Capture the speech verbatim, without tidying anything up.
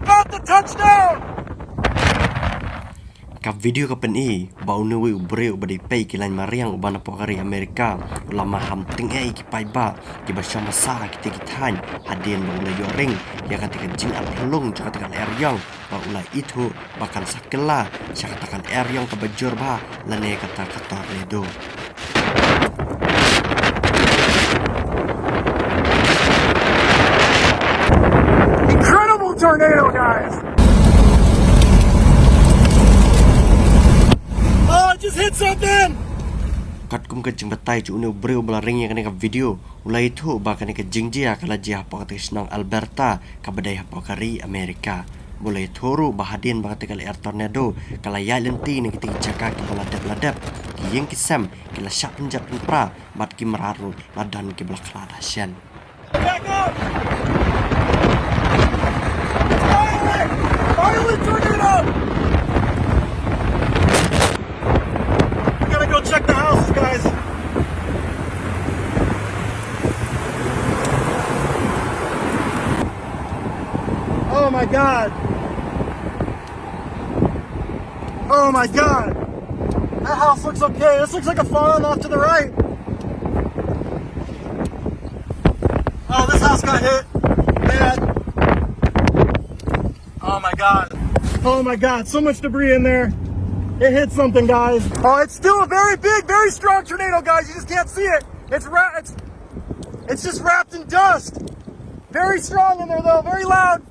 Got the touchdown! Ka video ka pyni ba une uwei u briew uba dei peit ki lain mariang uba na pdeng ka ri Amerika u la marham tyngeh ïa ki paidbah kiba shong basa ha kitei ki thaiñ hadien ba u la ïoh ring ïa katei ka jingat phyllung jong katei ka lyer ïong ba u la ithuh ba kan sa kylla sha kata ka lyer ïong kaba jur bha lane kata ka tornado. Incredible tornado, guys! Oh, I just hit something! Katkum ka jingbatai jong une u briew ba la ring ïa kane ka video, u la ïathuh ba kane ka jingjia ka la jia hapoh katei ka shnong Alberta kaba dei hapoh ka ri Amerika. Ba u la ïathuh ruh ba hadien ba katei ka lyer tornado ka la ïaid lynti na kitei ki jaka kiba la dep la dep, ki ïing ki sem ki la shah pynjot pynpra bad ki mrad ruh la don kiba la khlad ha shen. Back up! Finally! Finally, tornado! We gotta go check the houses, guys. Oh my God. Oh my God. That house looks okay. This looks like a farm off to the right. Oh, this house got hit bad. Oh my God. Oh my God. So much debris in there. It hit something, guys. Oh, it's still a very big, very strong tornado, guys. You just can't see it. It's ra- it's it's just wrapped in dust. Very strong in there, though. Very loud.